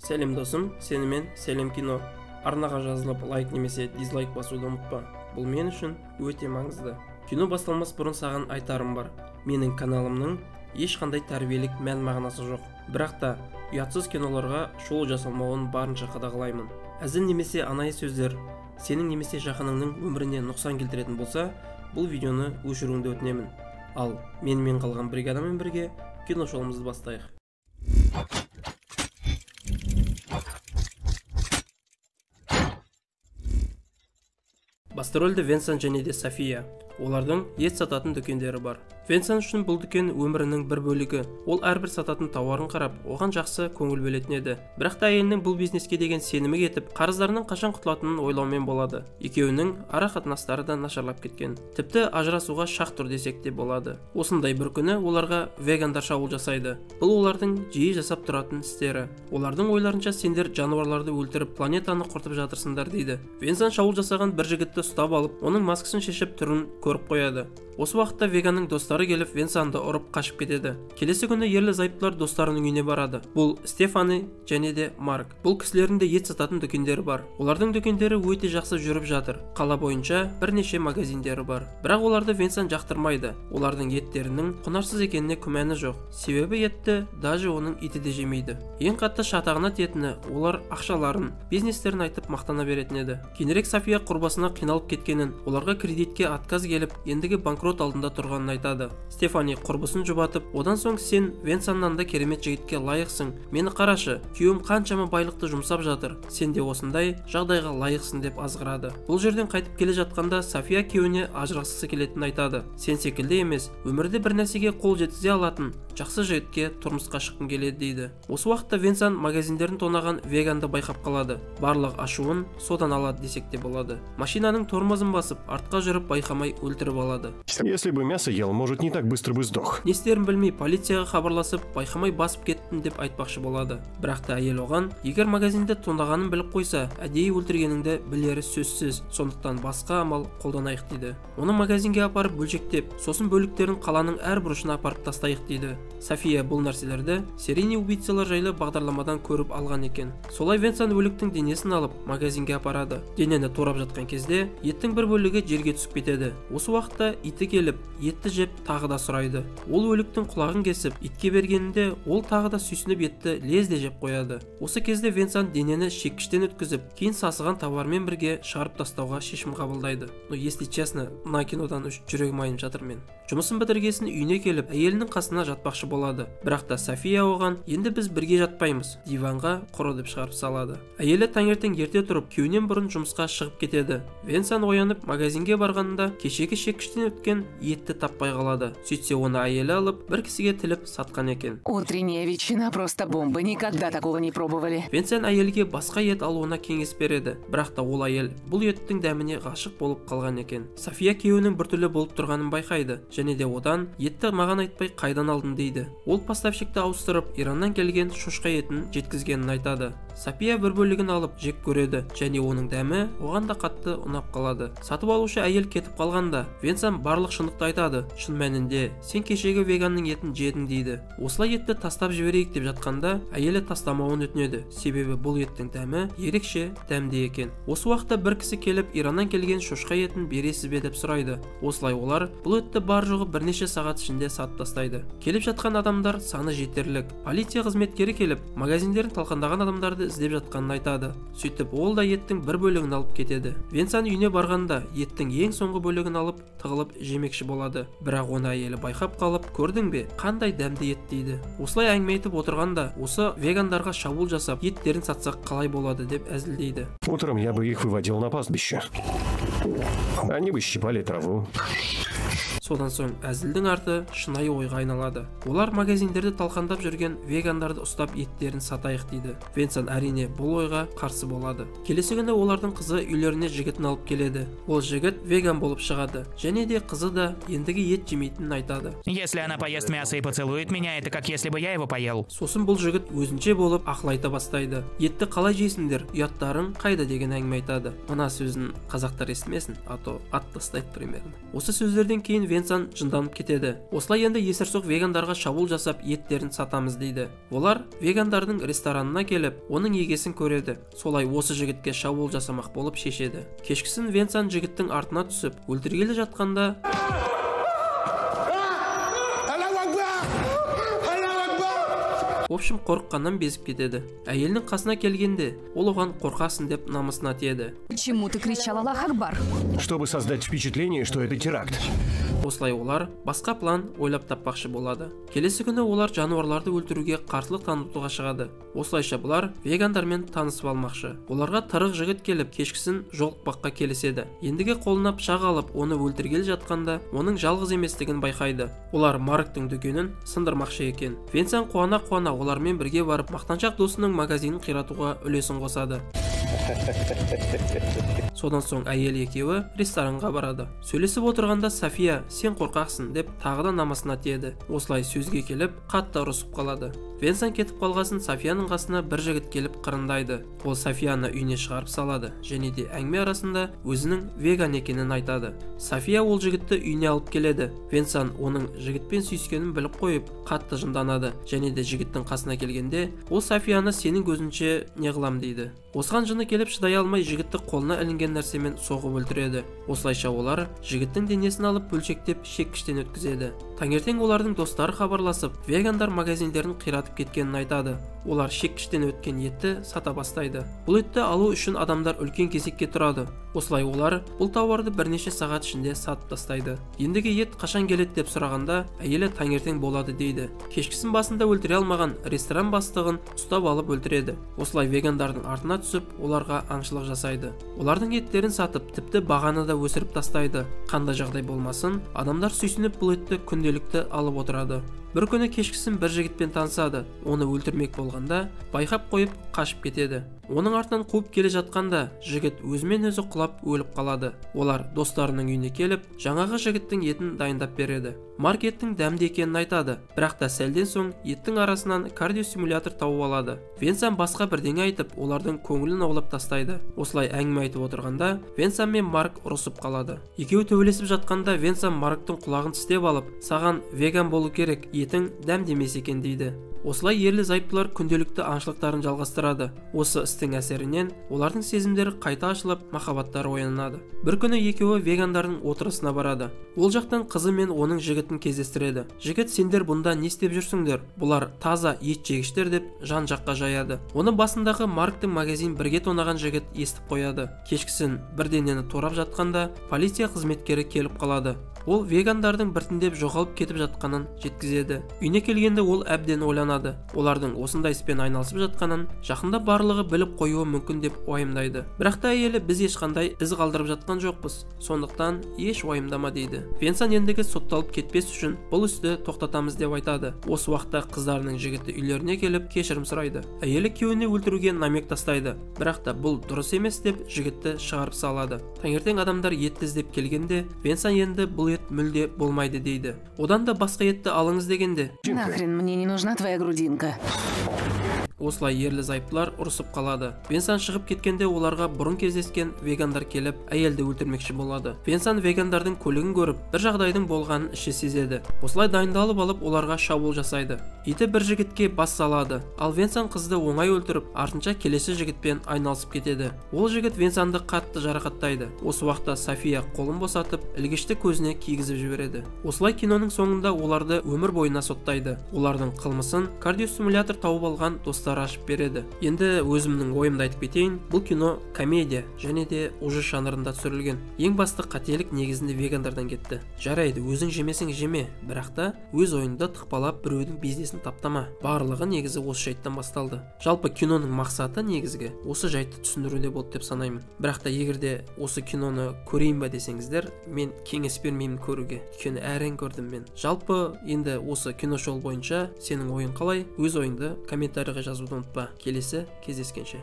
Сәлем, досым, сенімен Сәлем кино. Арнаға жазылып, лайк немесе дизлайк басуды ұмытпа. Бұл мен үшін өте маңызды. Кино басталмас бұрын саған айтарым бар. Менің каналымның ешқандай тәрбиелік мән мағынасы жоқ. Бірақ та ұятсыз киноларға шолу жасалмауын барынша қадағалаймын. Әзіл немесе анайы сөздер сенің немесе жақыныңның өміріне нұқсан келтіретін болса, бұл видеоны өшіруіңді өтінемін. Ал менімен қалған бригадамен бірге кино шолуымызды бастайық. Басты рөлде Венсан және де София. Олардың ет сататын дүкендері бар. Венсан үшін бұл дүкен өмірінің бір бөлігі. Ол әрбір сататын тауарын қарап, оған жақсы көңіл бөлетін еді. Бірақ та әйелінің бұл бизнеске деген сенімі кетіп, қарыздарынан қашан құтылатынын ойлаумен болады. Екеуінің ара қатынастары да нашарлап кеткен. Тіпті ажырасуға шақ тұр десек те болады. Осындай бір күні оларға вегандар шабуыл жасайды. Бұл олардың жиі жасап тұратын істері. Олардың ойларынша, сендер жануарларды өлтіріп, планетаны құртып жатырсыңдар дейді. Венсан шабуыл жасаған бір жігітті ұстап алып, оның маскасын шешіп, түрін көріп қояды. Осы уақытта веганның достары келіп, Венсанды ұрып қашып кетеді. Келесі күні ерлі зайыптылар достарының үйіне барады. Бұл Стефани және де Марк. Бұл кісілердің де ет сататын дүкендері бар. Олардың дүкендері өте жақсы жүріп жатыр. Қала бойынша бірнеше магазиндері бар. Бірақ оларды Венсан жақтырмайды. Олардың еттерінің құнарсыз екеніне күмәні жоқ. Себебі етті даже оның иті де жемейді. Ең қатты шатағына тиетіні, олар ақшаларын, бизнестерін айтып мақтана беретін еді. Кейінірек София құрбасына қиналып кеткенін, оларға кредитке отказ келіп, ендігі банкрот алдында тұрғанын айтады. Стефани құрбысын жұбатып, одан соң: «Сен Венсаннан да керемет жігітке лайықсың. Мені қарашы, күйеуім қаншама байлықты жұмсап жатыр. Сен де осындай жағдайға лайықсың», – деп азғырады. Бұл жерден қайтып келе жатқанда София күйеуіне ажырасқысы келетінін айтады. «Сен секілді емес, өмірде бір нәрсеге қол жеткізе алатын жақсы жігітке тұрмысқа шыққым келеді», – дейді. Осы уақытта Венсан магазиндерін тонаған веганды байқап қалады. Барлық ашуын содан алады десек те болады. Машинаның тормозын басып, артқа жүріп, байқамай өлтіріп алады. Если бы мясо ел, может, не так быстро бы сдох. Не істерін білмей, полицияға хабарласып, байқамай басып кеттім деп айтпақшы болады. Бірақ та әйел оған егер магазинді тонағанын біліп қойса, әдейі өлтіргеніңді білері сөзсіз, сондықтан басқа амал қолданайық дейді. Оны магазинге апарып бөлшектеп, сосын бөліктерін қаланың әр бұрышына апарып тастайық дейді. София бұл нәрселерді серийный убийцалар жайлы бағдарламадан көріп алған екен. Солай Венсан өліктің денесін алып, магазинге апарады. Денені турап жатқан кезде еттің бір бөлігі жерге түсіп кетеді. Осы уақытта иті келіп, етті жеп, тағы да сұрайды. Ол өліктің құлағын кесіп, итке бергенінде, ол тағы да сүйсініп, етті лезде жеп қояды. Осы кезде Венсан денені шеккіштен өткізіп, кейін сасыған товармен бірге шығарып тастауға шешім қабылдайды. Но если честно, мына кинодан үш жүрегім айнып жатыр мен. Жұмысын бітіргесін үйіне келіп, әйелінің қасына жатпақшы болады. Бірақ та София оған: «Енді біз бірге жатпаймыз, диванға құры», – деп шығарып салады. Әйелі таңертең ерте тұрып, күйеуінен бұрын жұмысқа шығып кетеді. Венсан оянып, магазинге барғанында кешегі шеккіштен өткен етті таппай қалады. Сөйтсе, оны әйелі алып, бір кісіге тіліп сатқан екен. Утренняя ветчина просто бомба. Никогда такого не пробовали. Венсан әйелге басқа ет алуына кеңес береді. Бірақ та ол әйел бұл еттің дәміне ғашық болып қалған екен. София күйеуінің біртүрлі болып тұрғанын байқайды және де одан: «Етті маған айтпай қайдан алдың?» – дейді. Ол поставщикті ауыстырып, Ираннан келген шошқа етін жеткізгенін айтады. София бір бөлігін алып жеп көреді және оның дәмі оған да қатты ұнап қалады. Сатып алушы әйел кетіп қалғанда, Венсан барлық шындықты айтады. «Шын мәнінде сен кешегі веганның етін жедің», – дейді. Осылай етті тастап жіберейік деп жатқанда, әйелі тастамауын өтінеді, себебі бұл еттің дәмі ерекше дәмді екен. Осы уақытта бір кісі келіп, Ираннан келген шошқа етін бересіз бе деп сұрайды. Осылай олар бұл етті бар жоғы бірнеше сағат ішінде сатып тастайды. Келіп жатқан адамдар саны жетерлік. Полиция қызметкері келіп, магазиндерін талқандаған адамдарды іздеп жатқанын айтады. Сөйтіп, ол да еттің бір бөлігін алып кетеді. Венсан үйіне барғанда еттің ең соңғы бөлігін алып, тығылып жемекші болады. Бірақ оны әйелі байқап қалып: «Көрдің бе, қандай дәмді ет?» – дейді. Осылай әңгіме айтып отырғанда, осы вегандарға шабуыл жасап, еттерін сатсақ қалай болады деп әзілдейді. Утром я бы их выводил на пастбище. Они бы щипали траву. Содан соң әзілдің арты шынайы ойға айналады. Олар магазиндерді талқандап жүрген вегандарды ұстап, еттерін сатайық дейді. Венсан, әрине, бұл ойға қарсы болады. Келесі күні олардың қызы үйлеріне жігітін алып келеді. Ол жігіт веган болып шығады және де қызы да ендігі ет жемейтінін айтады. Если она поест мясо и поцелует меня, это как если бы я его поел. Сосын бұл жігіт өзінше болып ақыл айта бастайды. Етті қалай жейсіңдер, ұяттарың қайда деген әңгіме айтады. Мына сөзін қазақтар естімеген. естімесін, а то ат тастайды примерно. Осы сөздерден кейін Венсан жынданып кетеді. Осылай енді есірсоқ вегандарға шабуыл жасап, еттерін сатамыз дейді. Олар вегандардың ресторанына келіп, оның егесін көреді. Солай осы жігітке шабуыл жасамақ болып шешеді. Кешкісін Венсан жігіттің артына түсіп, өлтіргелі жатқанда в общем, қорыққаннан безіп кетеді. Әйелінің қасына келгенде, ол оған қорқасың деп намысына тиеді. Почему ты кричал «Аллах Акбар»? Чтобы создать впечатление, что это теракт. Осылай олар басқа план ойлап таппақшы болады. Келесі күні олар жануарларды өлтіруге қарсылық танытуға шығады. Осылайша бұлар вегандармен танысып алмақшы. Оларға тырық жігіт келіп, кешкісін жолықпаққа келіседі. Ендігі қолына пышақ алып, оны өлтіргелі жатқанда, оның жалғыз еместігін байқайды. Олар Марктың дүкенін сындырмақшы екен. Венсан қуана-қуана олармен бірге барып, мақтаншақ досының магазинін қиратуға үлесін қосады. Содан соң әйел екеуі ресторанға барады. Сөйлесіп отырғанда София сен қорқақсың деп тағы да намысына тиеді. Осылай сөзге келіп, қатты ұрысып қалады. Венсан кетіп қалғасын Софияның қасына бір жігіт келіп қырындайды. Ол Софияны үйіне шығарып салады және де әңгіме арасында өзінің веган екенін айтады. София ол жігітті үйіне алып келеді. Венсан оның жігітпен сүйіскенін біліп қойып, қатты жынданады және де жігіттің қасына келгенде ол Софияны сенің көзінше не қылам дейді. Осыған жыны келіп шыдай алмай жігітті қолына ілінген нәрсемен соғып өлтіреді. Осылайша олар жігіттің денесін алып бөлшектеп шеккіштен өткізеді. Таңертең олардың достары хабарласып, вегандар магазиндерін қиратып кеткенін айтады. Олар шеккіштен өткен етті сата бастайды. Бұл етті алу үшін адамдар үлкен кезекке тұрады. Осылай олар бұл тауарды бірнеше сағат ішінде сатып тастайды. Ендігі ет қашан келеді деп сұрағанда, әйелі таңертең болады дейді. Кешкісін басында өлтіре алмаған ресторан бастығын ұстап алып өлтіреді. Осылай вегандардың артына түсіп, оларға аңшылық жасайды. Олардың еттерін сатып, тіпті бағаны да өсіріп тастайды. Қандай жағдай болмасын, адамдар сүйсініп бұл етті күнделікті алып отырады. Бір күні кешкісін бір жігітпен танысады. Оны өлтірмек болғанда байқап қойып қашып кетеді. Оның артынан қуып келе жатқанда жігіт өзімен өзі құлап өліп қалады. Олар достарының үйіне келіп, жаңағы жігіттің етін дайындап береді. Марк еттің дәмді екенін айтады, бірақ та сәлден соң еттің арасынан кардиостимулятор тауып алады. Венсан басқа бірдеңе айтып, олардың көңілін аулап тастайды. Осылай әңгіме айтып отырғанда Венсан мен Марк ұрысып қалады. Екеуі төбелесіп жатқанда Венсан Марктың құлағын тістеп алып, саған веган болу керек, етің дәмді емес екен дейді. Осылай ерлі зайыптылар күнделікті аңшылықтарын жалғастырады. Осы істің әсерінен олардың сезімдері қайта ашылып, махаббаттары оянады. Бір күні екеуі вегандардың отырысына барады. Ол жақтан қызы мен оның жігітін кездестіреді. Жігіт сендер бұнда не істеп жүрсіңдер? Бұлар таза ет жегіштер деп жан жаққа жаяды. Оны басындағы Марктың магазин бірге тонаған жігіт естіп қояды. Кешкісін бірдеңені торап жатқанда полиция қызметкері келіп қалады. Ол вегандардың біртіндеп жоғалып кетіп жатқанын жеткізеді. Үйіне келгенде ол әбден ойланады. Олардың осындай іспен айналысып жатқанын жақында барлығы біліп қоюы мүмкін деп уайымдайды. Бірақ та әйелі біз ешқандай із қалдырып жатқан жоқпыз, сондықтан еш уайымдама дейді. Венсан ендігі сотталып кетпес үшін бұл істі тоқтатамыз деп айтады. Осы уақытта қыздарының жігіті үйлеріне келіп кешірім сұрайды. Әйелі күйеуіне өлтіруге намек тастайды. Бірақ та бұл дұрыс емес деп жігітті шығарып салады. Таңертең адамдар етті іздеп келгенде Венсан енді бұл ет мүлде болмайды дейді. Одан да басқа етті алыңыз дегенде, Нахрен мне не нужна твоя грудинка. Осылай ерлі зайыптылар ұрысып қалады. Венсан шығып кеткенде оларға бұрын кездескен вегандар келіп, әйелді өлтірмекші болады. Венсан вегандардың көлігін көріп, бір жағдайдың болғанын іші сезеді. Осылай дайындалып алып, оларға шабуыл жасайды. Иті бір жігітке бас салады. Ал Венсан қызды оңай өлтіріп, артынша келесі жігітпен айналысып кетеді. Ол жігіт Венсанды қатты жарақаттайды. Осы уақытта София қолын босатып, ілгішті көзіне кигізіп жібереді. Осылай киноның соңында оларды өмір бойына соттайды. Олардың қылмысын кардиостимулятор тауып алған достары ашып береді. Енді өзімнің ойымды айтып кетейін. Бұл кино комедия және де ужас жанрында түсірілген. Ең басты қателік негізінде вегандардан кетті. Жарайды, өзің жемесең жеме, бірақ та өз ойыңды тықпалап біреудің бизнесін таптама. Барлығы негізі осы жайттан басталды. Жалпы киноның мақсаты негізгі осы жайтты түсіндіруде болды деп санаймын. Бірақ та егер де осы киноны көрейін ба десеңіздер, мен кеңес бермеймін көруге. Өйткені әрең көрдім мен. Жалпы енді осы киношоу бойынша сенің ойың қалай? Өз ойыңды комментарийға жазуды ұмытпа. Келесі кездескенше.